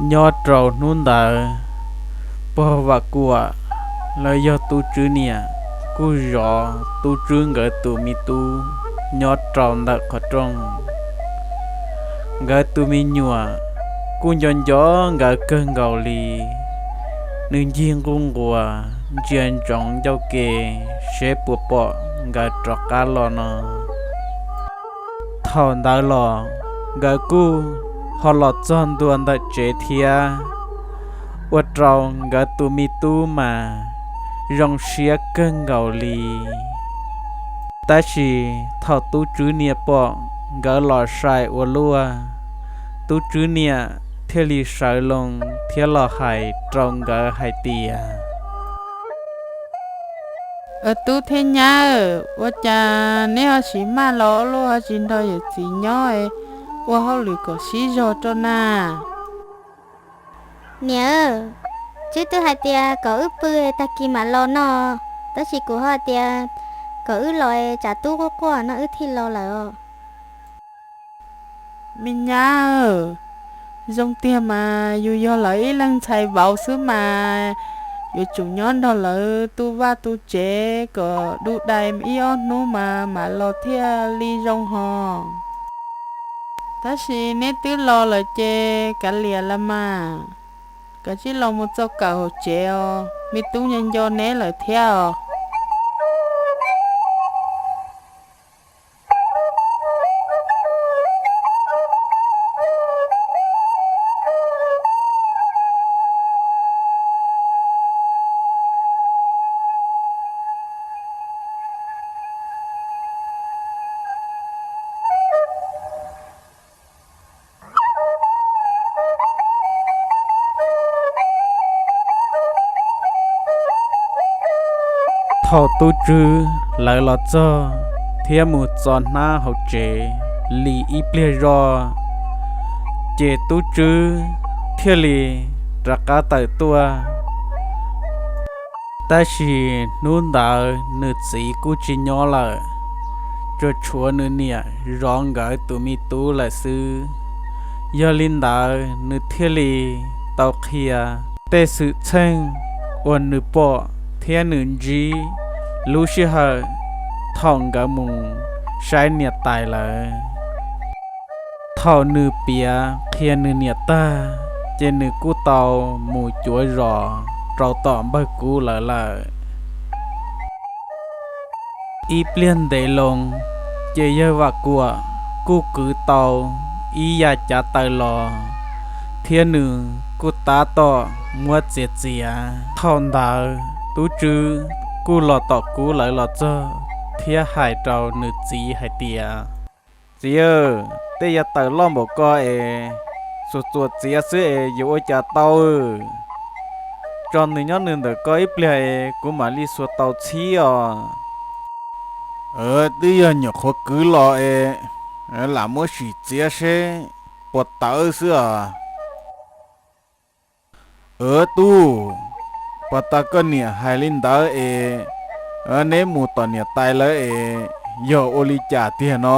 Nyob rau hnub ntawd, pog Vam Kuam los yog Tub Tswb niam kuj zov Tub Tswb nkawd tus me tub nyob rau ntawm qhov rooj. Nkawd tus me nyuam kuj nco nco nkawd kawg nkaus li. Nws ncig nquj nquas ntsia ntsoov ncauj ke seb puas pom nkawd rov qab los no. Thaum ntawd los nkawd kuj ho los txog ntua ntawm tsev thiab, ua rau nkawd tus me tub mas zoo siab kawg nkaus li. Tab sis thaum Tub Tswb niam pom nkawd los sai ua luaj, Tub Tswb niam thiaj li sawv loo thiab los hais rau nkawd hais tias, Tub thiab nyab, ua cas neb ho tsis maj los ua luaj, ho tsis nrog yawm txiv nyob ua hauj lwm kom sib zog rau na? Niam, Tswb twb hais tias kom wb pw tag kis mam los no, tab sis kuv ho hais tias kom wb los tsam tub quaj quaj no wb thiaj los lawm os. Me nyab, zoo tiag mas yus yog lawv ib leeg ntxhais vauv xwb mas, yuav tsum nyob nrog lawv tu vaj tu tsev kom du dai ib ob hnub mas mam los thiaj li zoo hos. Tab sis neb twb los lawm ces kav liam las mas, kav tsij los mus txog kawm hauv tsev os, me tub nco nco neb lawm thiab os. Thaum Tub Tswb lawv los txog thiab mus txo hnab hauv tsev li ib pliag zoj, ces Tub Tswb thiaj li rov qab tawm tuaj. Tab sis hnub ntawd nws txiv kuj tsis nyob lawm, tsuas tshuav nws niam zov nkawd tus me tub lawm xwb. Yog li ntawd nws thiaj li tau qhia tej xwm txheej uas nws pom thiab nws ntsib lub sij hawm thaum nkawd mus saib niam tais lawv. Thaum nws piav qhia nws niam tag, ces nws kuj tau mus cuav zos rau tom npawg Kub lawv lawm. Ib pliag ntev loo, ces yawg Vam Kuam kuj kwv tau ib yam cav taws los, thiab nws kuj tab tom muab txiav txiav. Thaum ntawd Tub Tswb kuj los tom Kub lawv los txog thiab hais rau nws txiv hais tias, Txiv, tej yav taws loj npaum ko es xuas txuas txiav xwb es yuav ua cas tau? Tso nws nyob nws ntawm ko ib pliag es kuv mam li xuas tau txhib os. Twb yog nyuam qhuav kwv los es lam muab sim txiav seb puas tawv xwb os. Tub, puag ta koj niam hais li ntawd es neb mus tom niam tais lawv es yog ua li cas tiag no?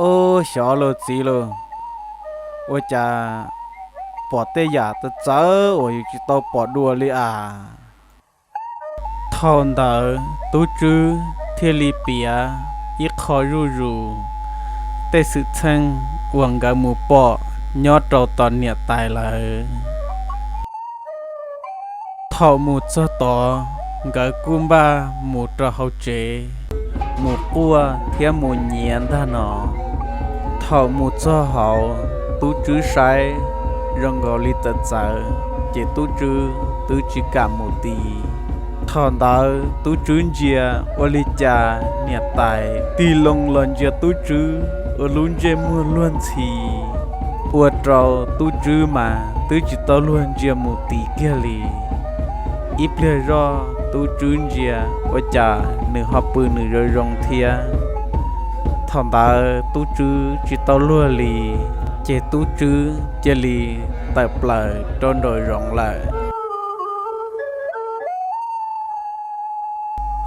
Ub, xyov lauj txiv lauj, ua cas pom tej yam txawv txawv uas yus tsis tau pom dua li as. Thaum ntawd Tub Tswb thiaj li piav ib qho zuj zus tej xwm txheej uas nkawd mus pom nyob rau tom niam tais lawv. Thaum mus txog tod, nkawd kuj npaj mus rau hauv tsev, mus quaj thiab mus nyiav ntag no. Thaum mus txog hauv, Tub Tswb saib zoo nkaus li txawv txawv, ces Tub Tswb twb tsis kam mus ti. Thaum ntawd Tub Tswb ntsia ua li cas niam tais tig loo los ntsia Tub Tswb ua lub ntsej muag luag ntxhi, ua rau Tub Tswb mas twb tsis tau luag ntsia mus ti kiag li. Ib pliag zoj Tub Tswb ntsia ua cas nws ho pw nws zoo zoo thiab. Thaum ntawd Tub Tswb tsis tau luag li, ces Tub Tswb cia li tawm plaws rau nraum zoov lawm.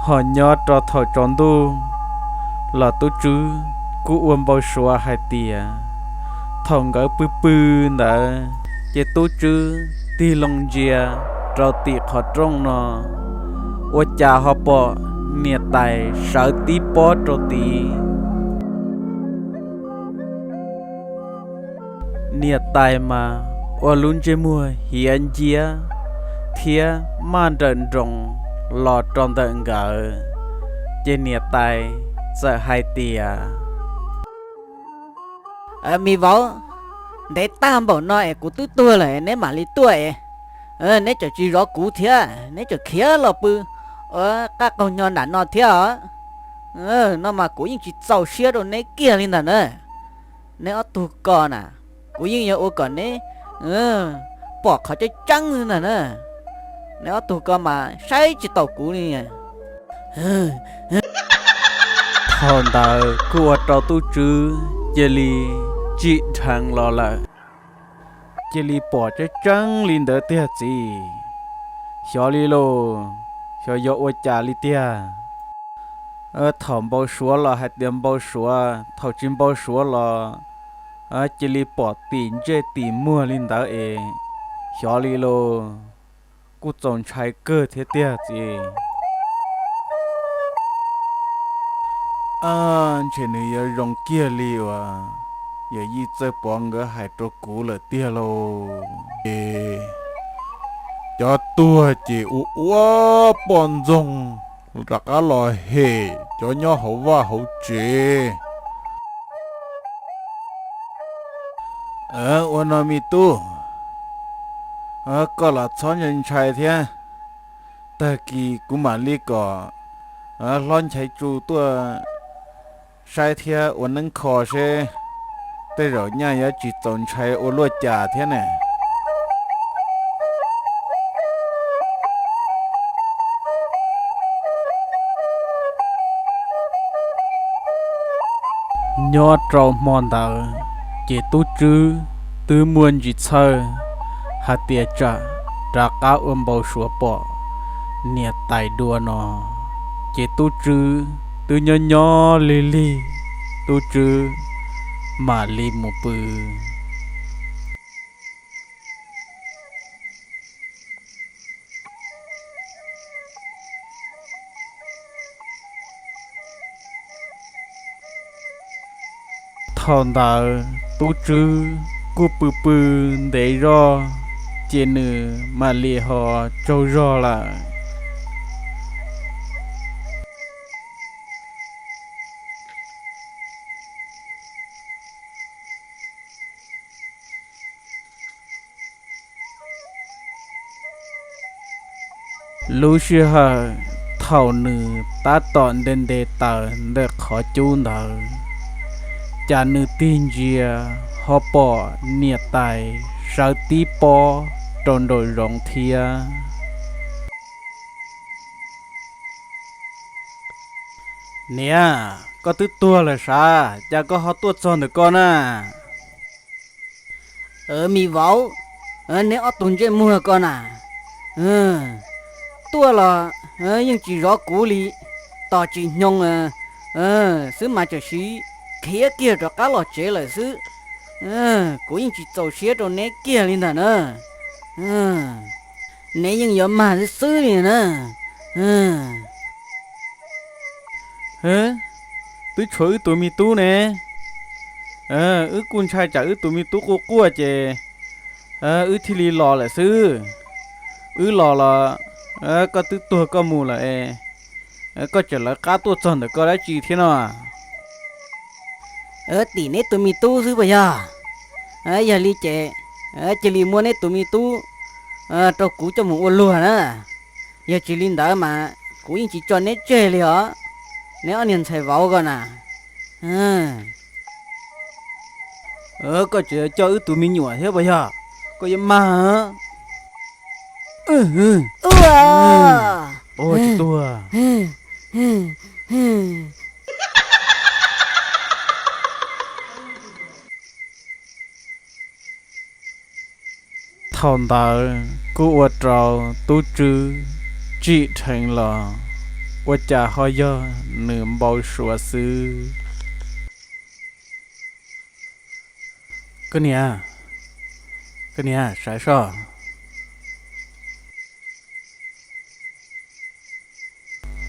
Ho nyob rau thaum tsaus ntuj los Tub Tswb kuj ua npau suav hais tias Thaum nkawd pw pw ntawd, ces tub tswb tig loo ntsia rau tim qhov rooj no, ua cas ho pom niam tais sawv tib pob rau tid. Niam tais mas ua lub ntsej muag hiav nciab thiab maj nrawm nroos los rau ntawm nkawd, ces niam tais txawm hais tias, Me vauv, ntev tag npaum no es kuv twb tuag lawm neb mam li tuaj es, neb tseem tsis zov kuv thiab, neb tseem khiav los pw qab qaug nyo nram no thiab os. No mas kuv yeej tsis txaus siab rau neb kiag li ntag na. Neb ob tug ko na, kuv yeej yuav ua kom neb pom qhov tseeb tseeb li ntag na. Neb ob tug ko mas saib tsis taus kuv li. Thaum ntawd kuj ua rau tub tswb cia li tsim dheev los lawm. Cia li pom tseeb tseeb li ntawd tiag txiv. Xyov li lauj, xyov yog ua cas li tiag. Thaum npau suav los hais tias npau suav, thaum tsis npau suav los cia li pom tim ntsej tim muag li ntawd es, xyov li lauj, kuj txaus ntshai kawg thiab tiag txiv. Ntshe nws yuav zoo kiag li uas yawm yij Txawj Pov nkawd hais rau kuv lawm tiag lauj. Es cov tuag ces ua ua poj ntxoog rov qab los hem cov nyob hauv vaj hauv tsev. Ua no me tub, koj los txhob ntshai ntshai thiab. Tag kis kuv mam li kom hlob Nchaiv Tsu tuaj saib thiab ua neeb kho seb tej zaum nyaj yuav tsis txaus ntshai ua luaj cas thiab ne. Nyob rau hmo ntawd, ces tub tswb twb muaj ntsis txhawj hais tias tsam rov qab ua npau suav pom niam tais dua no, ces tub tswb twb nyob nyob lig lig, tub tswb mam li mus pw. Thaum ntawd tub tswb kuj pw pw ntev zog, ces nws mam li ho tsaug zog lawm. Lub sij hawm thaum nws tab tom nte nte taws ntawm qhov cub ntawd, cas nws tig ntsia ho pom niam tais sawv tib pob rau nraum zoov thiab. Niam, koj twb tuag lawm sav, cas koj ho tuaj txog ntawm ko na? Me vauv, neb ob tug ntsej muag ko na, tuaj los yeej tsis zov kuv li, tos tsis hnyoo xwb mas txawm sis khiav kiag rov qab los tsev lawm xwb. Kuv yeej tsis txaus siab rau neb kiag li ntag na. Neb yeej yuav mag xwb xwb li na. Twb tshuav wb tus me tub ne. Wb kuj ntshai tsam wb tus me tub quaj quaj ces wb thiaj li los lawm xwb. Wb los los koj twb tuag koj mus lawm, koj tseem lawv qab tuaj txog ntawm koj dab tsi thiab no? Tim neb tus me tub xwb puas yog? Yog li ces cia li muab neb tus me tub rau kuv coj mus ua luag na. Yog tsis li ntawd mas kuv yeej tsis tso neb tseg li os, neb ob niag ntxhais vauv ko na. Koj tseem coj wb tus me nyuam thiab puas yog? Koj yuav mag. Tsis tuag. Thaum ntawd kuj ua rau tub tswb tsim dheev los, ua cas ho yog nws npau suav xwb. Koj niam, koj niam, saib soj.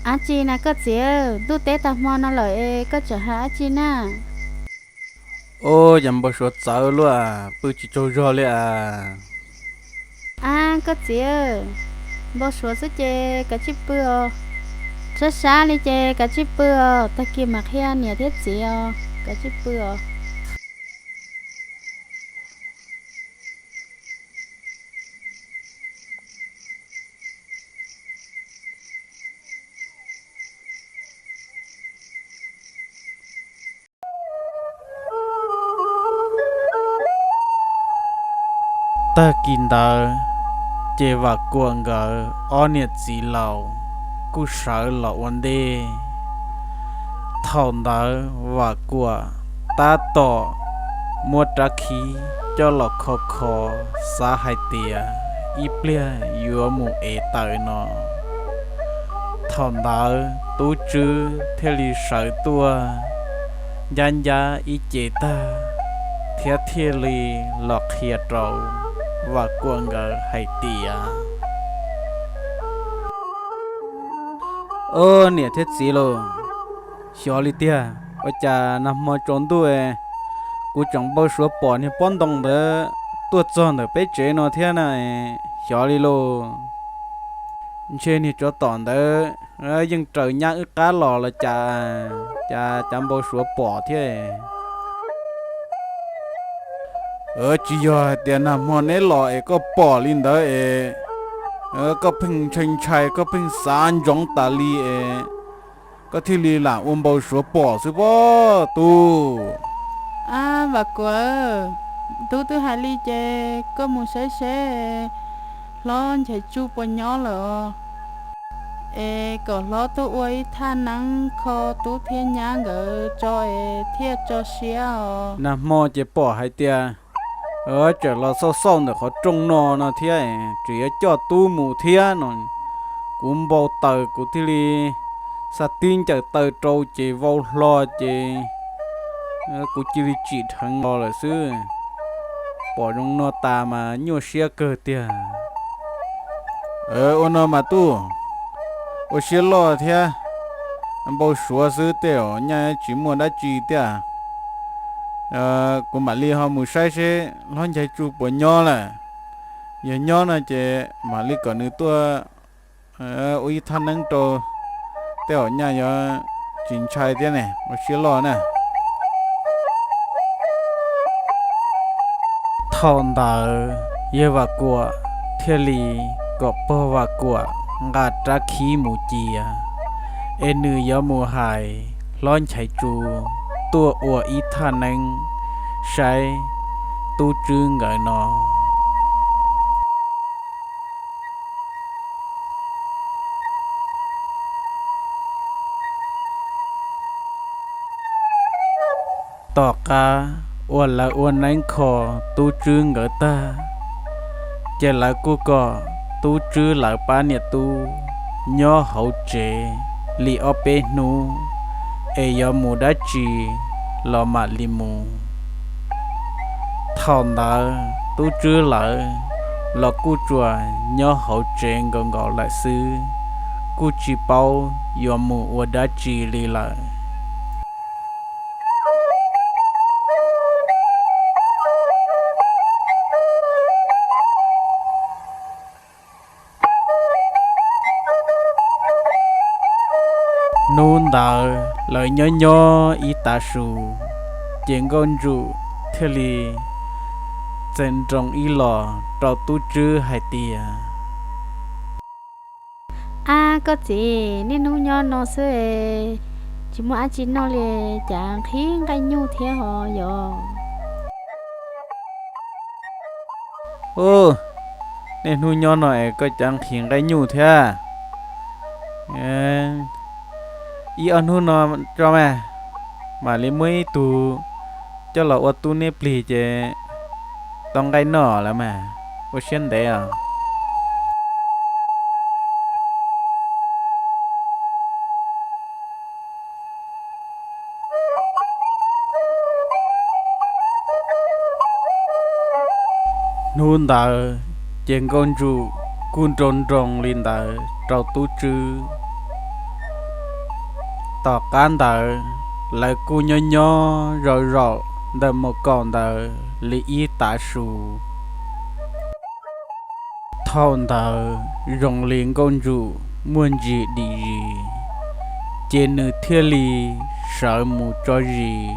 Dab tsi na koj txiv? Ntuj teb tag hmo no lawm es koj tseem hais dab tsi na? Ub, cas npau suav txawv luaj, pw tsis tsaug zog li as. Ab koj txiv, npau suav xwb ces kav tsij pw os. Sab sab li ces kav tsij pw os, tag kis mam qhia niam thiab txiv os, kav tsij pw os. Tag kis ntawd ces Vam Kuam nkawd ob niam txiv laus kuj sawv los ua ntej. Thaum ntawd Vam Kuam tab tom muab rab khib coj los kho kho, xav hais tias ib pliag yuav mus ev taws no. Thaum ntawd Tub Tswb thiaj li sawv tuaj ncab ncab ib ce tag, thiab thiaj li los qhia rau Vam Kuam nkawd hais tias, Ob niam thiab txiv lauj, xyov li tiag, ua cas nag hmo tsaus ntuj kuv tseem npau suav pom niag pob ntoo ntawd tuaj txog ntawm peb tsev no thiab na, xyov li lauj. Ntshe niag tsov tom ntawd yeej raws nyab wb qab los los cas, cas cav npau suav pom thiab. Tsis yog hais tias nag hmo neb los es koj pom li ntawd es koj pheej ntshai ntshai, koj pheej xav ntsoov tas li es koj thiaj li lam ua npau suav pom xwb pob tub. Ab Vam Kuam, tub twb hais li ces koj mus saib seb hlob Nchaiv Tsu puas nyob lawm os, es kom hlob tuaj ua ib thaj neeb kho tub thiab nyab nkawd tso es thiaj tso siab os. Nag hmo ces pom hais tias tseem los xauj xauj ntawm qhov rooj no no thiab, tseem yuav coj tub mus thiab no. Kuv npau taws kuv thiaj li xa tib ncaws taw rau ces vau hlo ces kuv cia li tsim dheev los lawm xwb. Pom zoo no tas mas nyuaj siab kawg tiag. Ua no mas tub, ua siab loj thiab, npau suav xwb tej zaum nyaj tsis muaj dab tsi tiag. Kuv mam li ho mus saib seb hlob Nchaiv Tsu puas nyob lawm. Yog nyob no ces mam li kom nws tuaj ua ib thaj neeb rau, tej zaum nyaj yuav tsis ntshai thiab ne, ua siab loj na. Thaum ntawd yawg Vam Kuam thiaj li kom pog Vam Kuam nqa rab khib mus cia, es nws yuav mus hais hlob Nchaiv Tsu tuaj ua ib thaj neeb saib Tub Tswb nkawd no. Tom qab uas lawv ua neeb kho Tub Tswb nkawd tag, ces lawv kuj kom Tub Tswb lawv pab niam tub nyob hauv tsev li ob peb hnub, es yuav mus dab tsi los mam li mus. Thaum ntawd Tub Tswb lawv los kuj tsuas nyob hauv tsev nkaus nkaus lawm xwb, kuj tsis paub yuav mus ua dab tsi li lawm. Hnub ntawd lawv nyob nyob ib tav su, ces Nkauj Ntsum thiaj li txawm nroo ib los rau Tub Tswb hais tias, Ab koj txiv, niaj hnub nyob no xwb, tsis muaj dab tsi noj li, cas nqhis nqaij nyuj thiab ho yog? Ub, niaj hnub nyob no es koj cas nqhis nqaij nyuj thiab? Ib ob hnub no tso mas, mam li muab ib tug coj los ua tub neb plig ces tau nqaij noj lawm mas, ua siab ntev os. Hnub ntawd ces Nkauj Ntsum kuj nroo nroo li ntawd rau Tub Tswb. Tom qab ntawd lawv kuj nyob nyob zaum zaum ntawm mus kaum ntawd li ib tav su. Thaum ntawd zoo li Nkauj Ntsum muaj ntsis dim zis, ces nws thiaj li sawv mus tso zis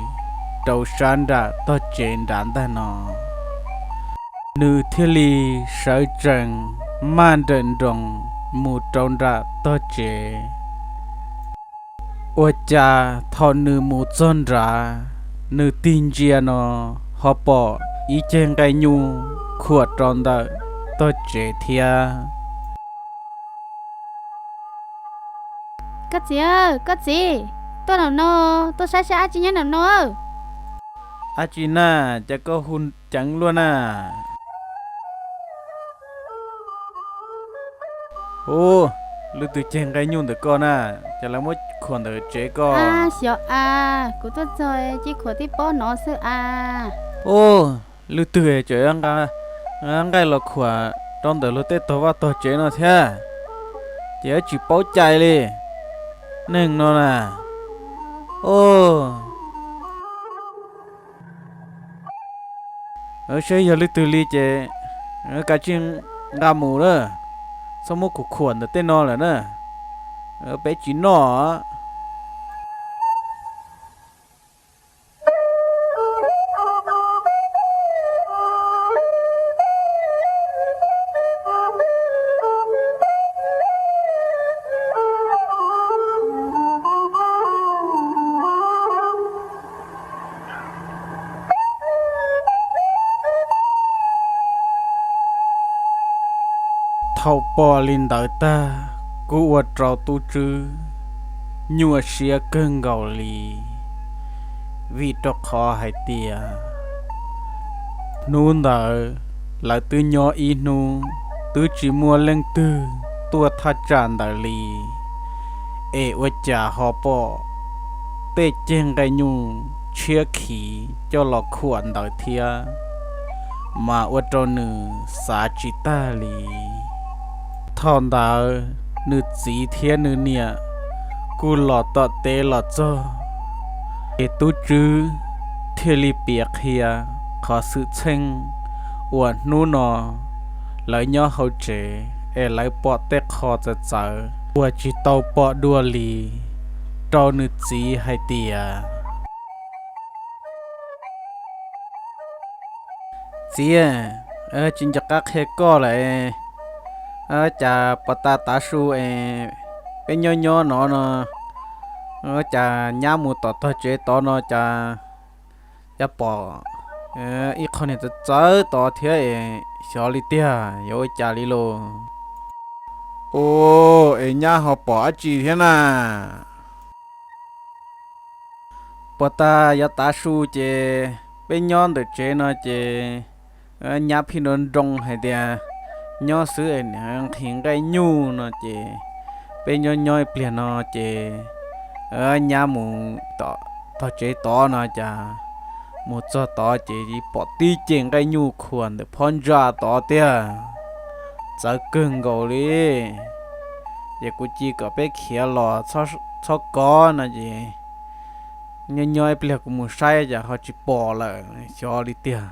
rau sab nram tog tsev nrad ntag no. Nws thiaj li sawv tsees maj nrawm nroos mus rau nram tog tsev. Ua cas thaum nws mus txog nrad, nws tig ntsia no ho pom ib ceg nqaij nyuj khuam rau ntawm tog tsev thiab. Koj txiv, koj txiv, tuaj nram no, tuaj saib saib dab tsi nyob nram no. Dab tsi na, cas koj hu ceev luaj na? Ub, leej twg ceg nqaij nyuj ntawm koj na? Cas lawv muab khuam ntawm tsev koj? Xyov a, kuv tuaj txog cia khuam tib pob no xwb a. Ub, leej twg tseem nqa nqaij los khuam rau ntawm luag tej tog vaj tog tsev no thiab, ces yuav tsis paub cai li neeg no na. Ub, saib yog leej twg li ces kav tsij nqa mus na, txhob muab kuv khuam ntawm tej no lawm na, peb tsis noj. Thaum pom li ntawd tag, kuj ua rau Tub Tswb nyuaj siab kawg nkaus li, vim rau qhov hais tias hnub ntawd lawv twb nyob ib hnub twb tsis muaj leej twg tuaj thaj tsam ntawd li, es ua cas ho pom tej ceg nqaij nyuj tshiab khiv coj los khuam ntawd thiab, mas ua rau nws xav tsis tag li. Thaum ntawd nws txiv thiab nws niam kuj los tom teb los txog, ces Tub Tswb thiaj li piav qhia qhov xwm txheej uas hnub no lawv nyob hauv tsev es lawv pom tej qho txawv txawv uas tsis tau pom dua li rau nws txiv hais tias, Txiv, tsis nco qab qhia koj lawm, cas puag ta tav su es peb nyob nyob no no, cas nyab mus tom tog tsev tod no cas, cas pom ib qho niag txawv txawv tod thiab es xyov li tiag yuav ua cas li lauj. Ua, es nyab ho pom dab tsi thiab na? Puag ta yav tav su ces peb nyob ntawm tsev no ces nyab pheej nroo nroo hais tias nyob xwb es nqhis nqaij nyuj no ces peb nyob nyob ib pliag no ces nyab mus tom tog tsev tod no cas mus txog tod ces pom tib ceg nqaij nyuj khuam ntawm phab ntsa tod tiag, txawv kawg nkaus li. Ces kuv cia kom peb khiav los txhob kov no ces nyob nyob ib pliag kuv mus saib cas ho tsis pom lawm, xyov li tiag.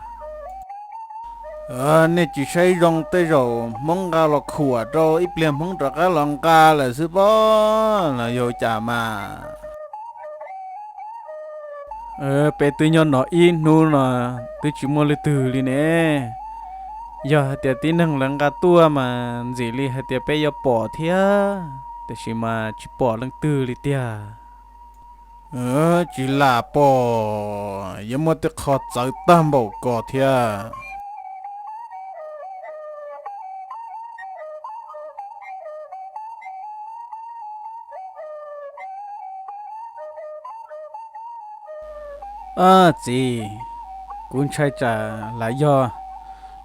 Nej tsis saib zoo tej zaum Hmoob nqa los khuam rau ib pliag Hmoob rov qab los nqa lawm xwb pob, los yog cas mas. Peb twb nyob no ib hnub no twb tsis muaj leej twg li ne. Yog hais tias tib neeg lawv nqa tuaj mas ntxim li hais tias peb yuav pom thiab, tiam sis mas tsis pom leej twg li tiag. Tsis lam pom, yuav muaj tej qho txawv tag npaum ko thiab. Txiv, kuv ntshai tsam lam yog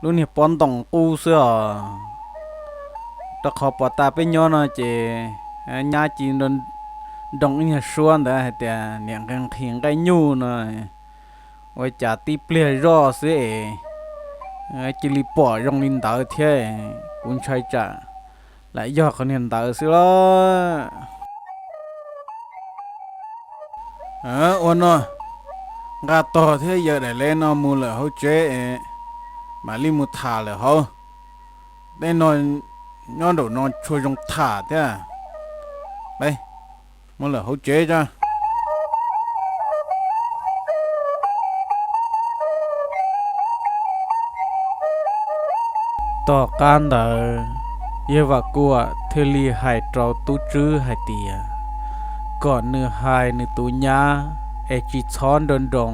lub niag pob ntoos qub xwb os. Rau qhov puag ta peb nyob no ces nyab cia nroo ib nyuag suab ntawd hais tias niam nqhis nqhis nqaij nyuj no, ua cas tib pliag zoj xwb es Cia li pom zoo li ntawd thiab, kuv ntshai tsam lam yog qhov niag ntawd xwb los. Ua no, nqa tog thiab yawm daim le no mus lawm hauv tsev, mam li mus tham lawm hauv. Tej no nyob nraum no tshua zoo tham thiab. Mus lawm hauv tsev tso. Tom qab ntawd, yawg Vam Kuam thiaj li hais rau Tub Tswb hais tias kom nws hais nws tus nyab es tsis txhob nroo nroo,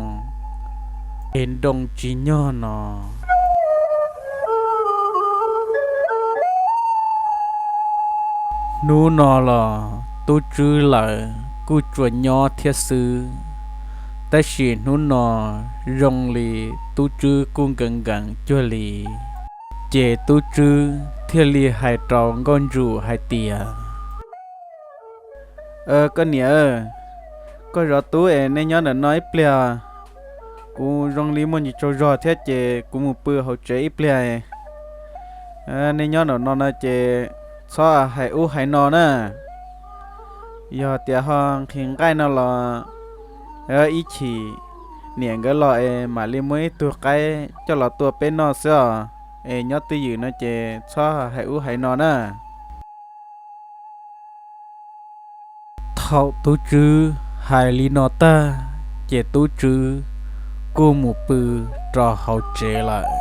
es nroo tsis nyog no. Hnub no los Tub Tswb lawv kuj tsuas nyob thiab xwb, tab sis hnub no zoo li Tub Tswb kuj nkees nkees cuag li. Ces Tub Tswb thiaj li hais rau Nkauj Ntsum hais tias, Koj niam, koj zov tub es nej nyob ntawm no ib pliag. Kuv zoo li muaj ntsis tsaug zog thiab ces kuv mus pw hauv tsev ib pliag. Nej nyob ntawm no no ces txhob hais ub hais no na. Yog tias ho nqhis nqaij no los ib chim niam nkawd los es mam li muab ib tug qaib coj los tua peb noj xwb os. Es nyob twj ywm no ces txhob hais ub hais no na. Thaum Tub Tswb hais li no tag, ces Tub Tswb kuj mus pw rau hauv tsev lawm.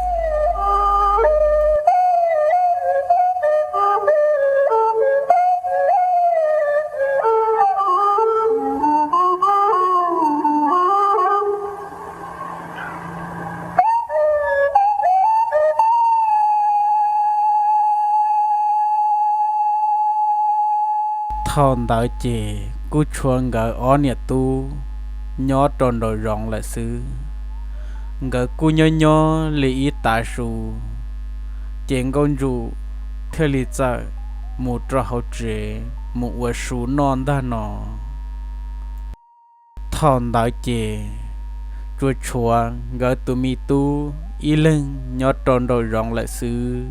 Thaum ntawd ces kuj tshuav nkawd ob niam tub nyob rau nraum zoov lawm xwb. Nkawd kuj nyob nyob li ib tav su, ces Nkauj Ntsum thiaj li txawm mus rau hauv tsev mus ua su noj ntag no. Thaum ntawd ces tsuas tshuav nkawd tus me tub ib leeg nyob rau nraum zoov lawm xwb.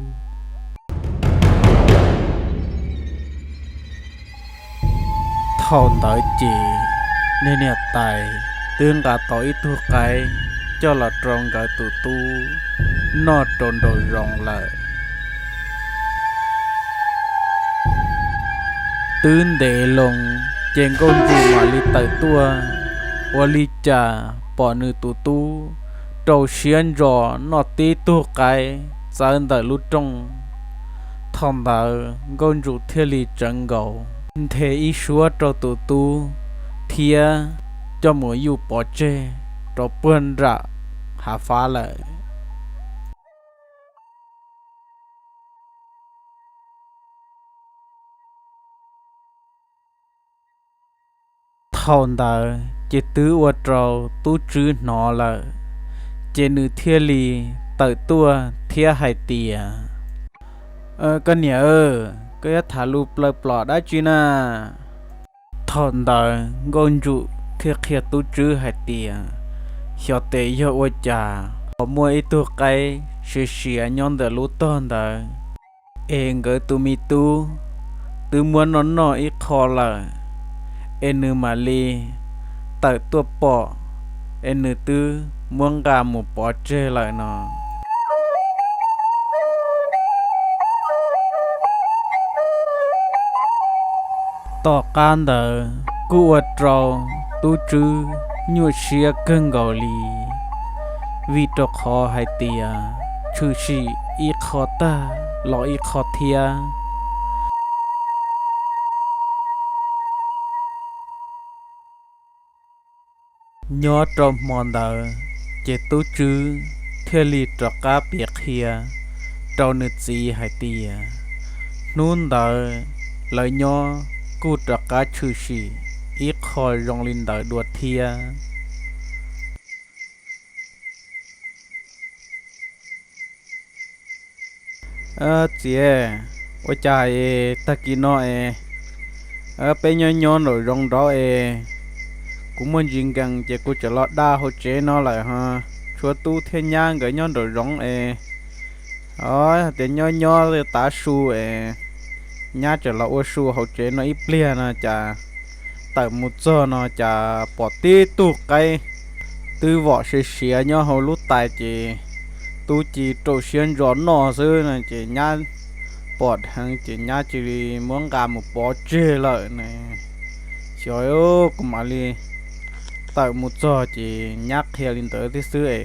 Thaum ntawd ces niag niam tais twb nqa tau ib tug qaib coj los rau nkawd tus tub noj rau nraum zoov lawm. Twb ntev loo, ces Nkauj Ntsum mam li tawm tuaj, ua li cas pom nws tus tub rau siab ntso noj tib tug qaib txawv ntawm lub rooj. Thaum ntawd Nkauj Ntsum thiaj li tsawv nkaus nthe ib suab rau tus tub thiab coj mus yuj pov tseg rau puag nram hav fab lawm. Thaum ntawd ces twb ua rau Tub Tswb hnov lawm, ces nws thiaj li tawm tuaj thiab hais tias, Koj niam, koj yuav tham lus plawv plom dab tsi na? Thaum ntawd Nkauj Ntsum thiaj qhia Tub Tswb hais tias, Xyov tes yog ua cas ho muaj ib tug qaib siav siav nyob ntawm lub tog ntawd, es nkawd tus me tub twb muab noj noj ib qho lawm, es nws mam li tawm tuaj pom, es nws twb muab nqa mus pov tseg lawm no. Tom qab ntawd kuj ua rau Tub Tswb nyuaj siab kawg nkaus li, vim rau qhov hais tias tshwm sim ib qho tag los ib qho thiab. Nyob rau hmo ntawd, ces Tub Tswb thiaj li rov qab piav qhia rau nws txiv hais tias, hnub ntawd lawv nyob kuj rov qab tshwm sim ib qho zoo li ntawd dua thiab. Txiv, ua cas es tag kis no es peb nyob nyob nraum zoov nraud es kuv muaj ntsis nkees ces kuv tseem los da hauv tsev no lawm ho. Tshuav tub thiab nyab nkawd nyob nraum zoov es Os, hais tias nyob nyob tav su es nyab tseem los ua su hauv tsev no ib pliag no cas tawm mus txog no cas pom tib tug qaib twb vom siav siav nyob hauv lub tais ces tub ci rau siab ntso noj xwb no ces nyab pom dheev ces nyab cia li muab nqa mus pov tseg lawm ne. Xyov, kuv mam li tawm mus txog ces nyab qhia li ntawd thiab xwb es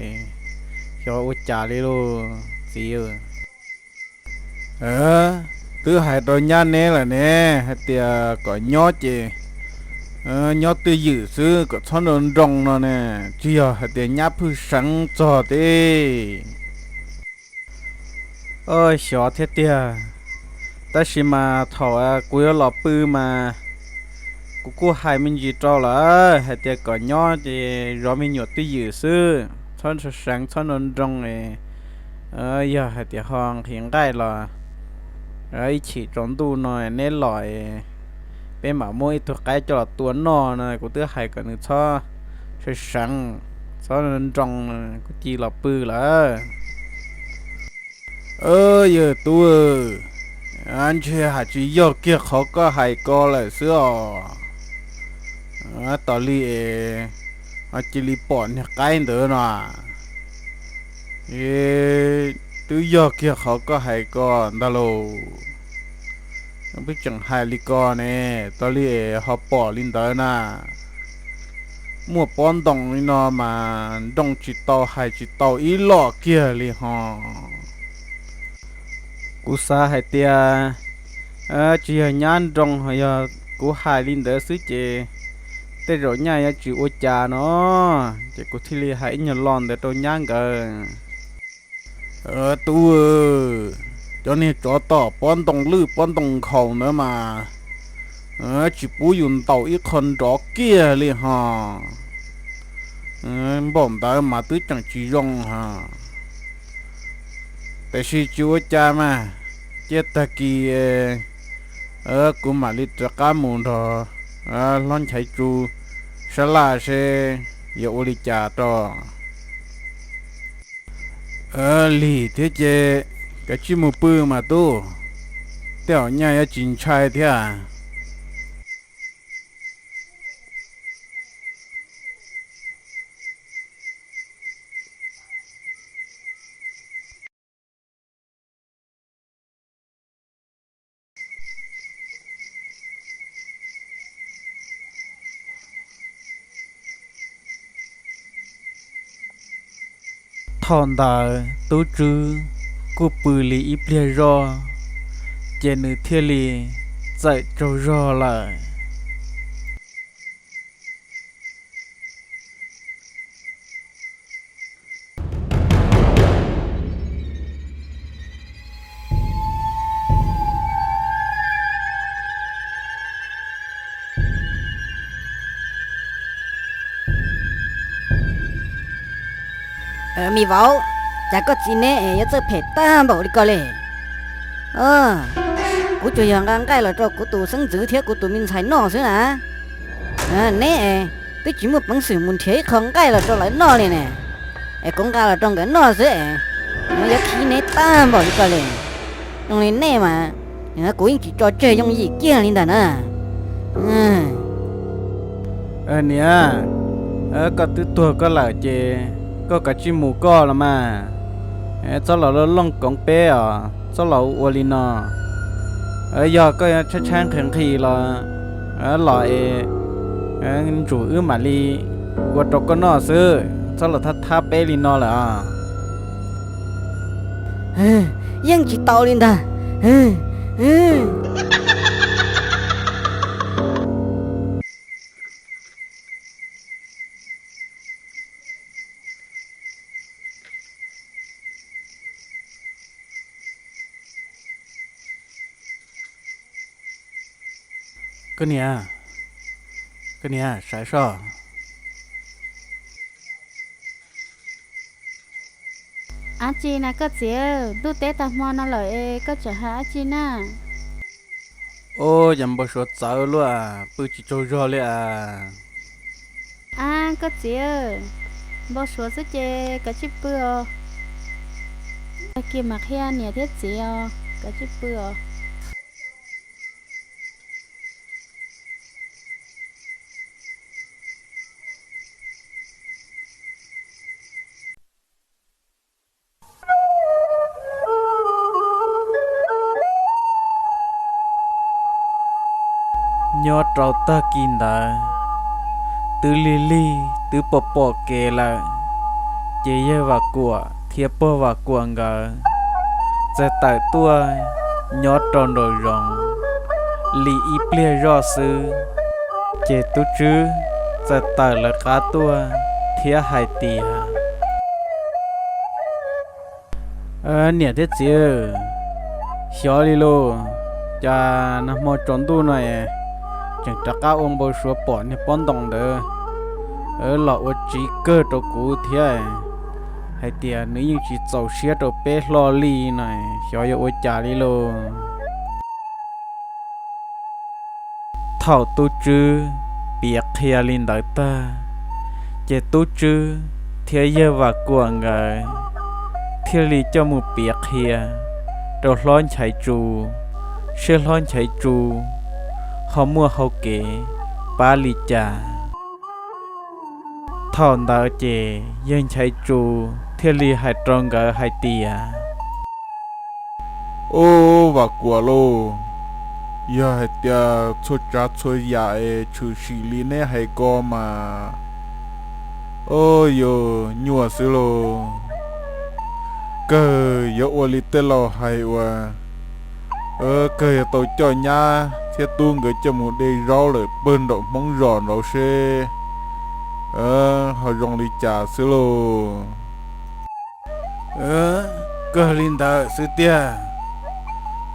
xyov ua cas li lauj txiv. Twb hais rau nyab neb lawm ne, hais tias kom nyob ces nyob twj ywm xwb kom txhob nroo nroo no ne, tsis yog hais tias nyab phwj seev txog teb. Xyov thiab tiag, tab sis mas thaum kuv yuav los pw mas kuv kuj hais me ntsis rau lawm hais tias kom nyob ces zov me nyuam twj ywm xwb, txhob seev txhob nroo nroo. Yog hais tias ho nqhis nqaij los ib chim tsaus ntuj no neb los, peb mam muab ib tug qaib coj los tua noj no, kuv twb hais kom nws txhob seev seev, txhob nroo, kuv cia los pw lawm. Yawg tub, ntshe hais tsis yog kiag qhov koj hais ko lawm xwb os. Tos li es cia li pom niag qaib ntawd no. Twb yog kiag qhov koj hais ko ntag lauj. Peb tseem hais li ko ne, tos li es ho pom li ntawd na. Muaj pob ntoo li no mas nroo tsis tau hais tsis tau ib los kiag li ho. Kuv xav hais tias tsis yog nyab nroo, yog kuv hais li ntawd xwb ces tej zaum nyaj yuav tsis ua cas no, ces kuv thiaj li hais ib nyuag lo ntawd rau nyab nkawd. Tub, cov niag tsov tom pob ntoo lwj pob ntoo nkhaus ntawd mas tsis pub yus ntaus ib qho nrov kiag li ho. Npaum ntawd mas twb tseem tsis zoo ho. Tiam sis tsis ua cas mas, cia tag kis kuv mam li rov qab mus nrog hlob Nchaiv Tsu sab laj seb yuav ua li cas rau. Lig thiab ces kav tsij mus pw mas tub, tej zaum nyaj yuav tsis ntshai thiab. Thaum ntawd tub Tswb kuj pw li ib pliag zoj, ces nws thiaj li txawm tsaug zog lawm. Me vauv, cas koj txiv neb es yuav txawj phem tag npaum li ko li? Kuv tsuas yog nqa nqaij los rau kuv tus xeeb ntxwv thiab kuv tus me ntxhais noj xwb na. Neb es twb tsis muaj peev xwm mus nrhiav ib qho nqaij los rau lawv noj li ne. Es kuv nqa los rau nkawd noj xwb es yuav khi neb tag npaum li ko li. Zoo li nej mas kuv yeej tsis tso tseg yooj yim kiag li ntag na. Niam, koj twb tuag koj lawm ces koj kav tsij mus koj los mas. Txhob los looj koov peb os, txhob los ua li no. Yog koj tshaib tshaib nqhis nqhis los, los es ntsum wb mam li ua rau koj noj xwb, txhob los thab thab peb li no lawm os. Yeej tsis tau li ntag. Koj niam, koj niam, saib soj. Dab tsi na koj txiv? Ntuj teb tag hmo no lawm es koj tseem hais dab tsi na? Ub, cas npau suav txawv luaj, pw tsis tsaug zog li as. Ab, koj txiv, npau suav xwb ces kav tsij pw os. Kiag mas qhia niam thiab txiv os, koj tsis pw os. Nyob rau tag kis ntawd, twb lig lig twb pom pom kev lawm, ces yawg Vam Kuam thiab pog Vam Kuam nkawd txawm tawm tuaj nyob rau nraum zoov li ib pliag zoj xwb, ces tub Tswb txawm tawm lawv qab tuaj thiab hais tias, Niam thiab txiv, xyov li lauj, cas nag hmo tsaus ntuj no tseem rov qab ua npau suav pom niag pob ntoos ntawd los ua tsiv kawg rau kuv thiab, hais tias nws yeej tsis txaus siab rau peb hlo li no, xyov yuav ua cas li lauj. Thaum tub Tswb piav qhia li ntawd tag, ces tub Tswb thiab yawg Vam Kuam nkawd thiaj li coj mus piav qhia rau hlob Nchaiv Tsu, seb hlob Nchaiv Tsu ho muaj hau kev pab li cas. Thaum ntawd ces yawg Nchaiv Tsu thiaj li hais rau nkawd hais tias, Ub, Vam Kuam lauj, yog hais tias txhua tsav txhua yam es tshwm sim li neb hais ko mas, ub, yuav nyuaj xwb lauj. Kawg yuav ua li tej laus hais uas, kawg yuav tau coj nyab thiab tub nkawd coj mus de zaub lawm pawg nraum Hmoob zos nraud seb ho zoo li cas xwb lauj. Kawg li ntawd xwb tiag,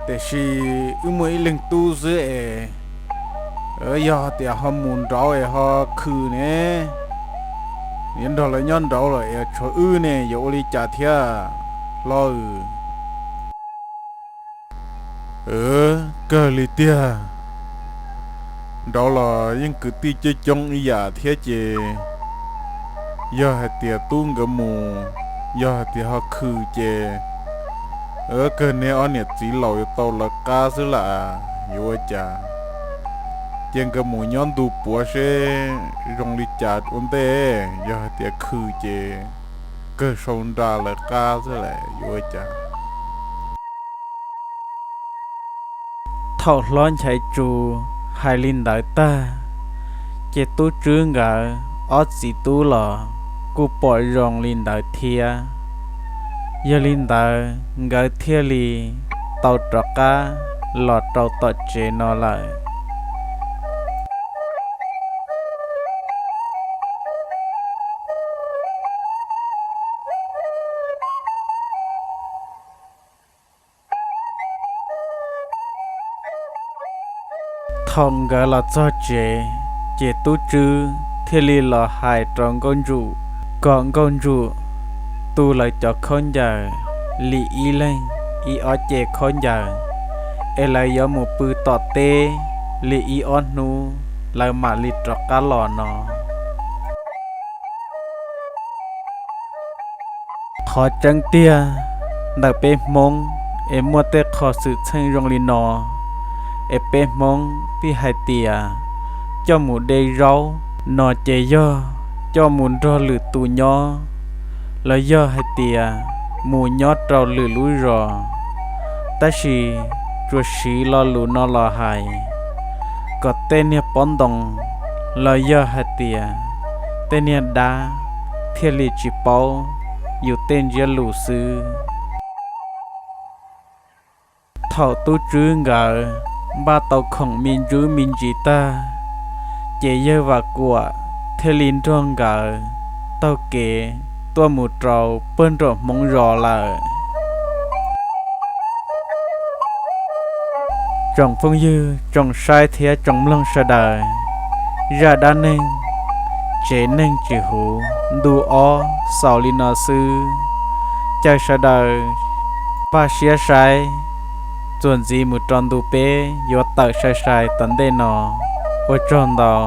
tiam sis wb muaj ib leeg tub xwb es, yog tias ho mus nraud es ho khwm ne, yuav nrog lawv nyob nraud los es tshuav wb ne, yuav ua li cas thiab hlob? Kawg li tiag, nraud los yeej kwv tij coob coob ib yam thiab ces, yog hais tias tub nkawd mus, yog hais tias ho khwm ces, kawg neb ob niam txiv laus yuav tau lawv qab xwb lam yuav ua cas. Ces nkawd mus nyob ntu puav seb zoo li cas ua ntej, yog hais tias khwm ces kawg sau nra lawv qab xwb lam yuav ua cas. Thaum hlob Nchaiv Tsu hais li ntawd tag, ces tub Tswb nkawd ob txiv tub los kuj pom zoo li ntawd thiab. Yog li ntawd nkawd thiaj li tau rov qab los rau tom tsev no lawm. Thaum nkawd los txog tsev, ces tub Tswb thiaj li los hais rau Nkauj Ntsum, kom Nkauj Ntsum tu lawv cov khaub ncaws li ib leeg ib ob ce khaub ncaws, es lawv yuav mus pw tom teb li ib ob hnub lawv mam li rov qab los no. Qhov tseeb tiag, ntawm peb Hmoob es muaj tej qho xwm txheej zoo li no, es peb Hmoob pheej hais tias coj mus de zaub no ces yog coj mus nrog lwm tus nyob, los yog hais tias mus nyob rau lwm lub zos. Tab sis tsuas siv lo lus no los hais kom tej niag pob ntoos los yog hais tias tej niag dab thiaj li tsis paub yus tej ntsiab lus xwb. Thaum tub Tswb nkawd npaj tau khoom me ntsuj me ntsis tag, ces yawg Vam Kuam thiaj li nrog nkawd taug kev tuaj mus rau pawg nraum Hmoob zos lawm. Tsoom phooj ywg tsoom saib thiab tsoom mloog sawv daws, zaj dab neeg tsev neeg tsis huv ntu ob xaus li no xwb. Caw sawv daws npaj siab saib, txuas ntxiv mus rau ntu peb yuav tawm sai sai tom ntej no. Ua tsaug ntau.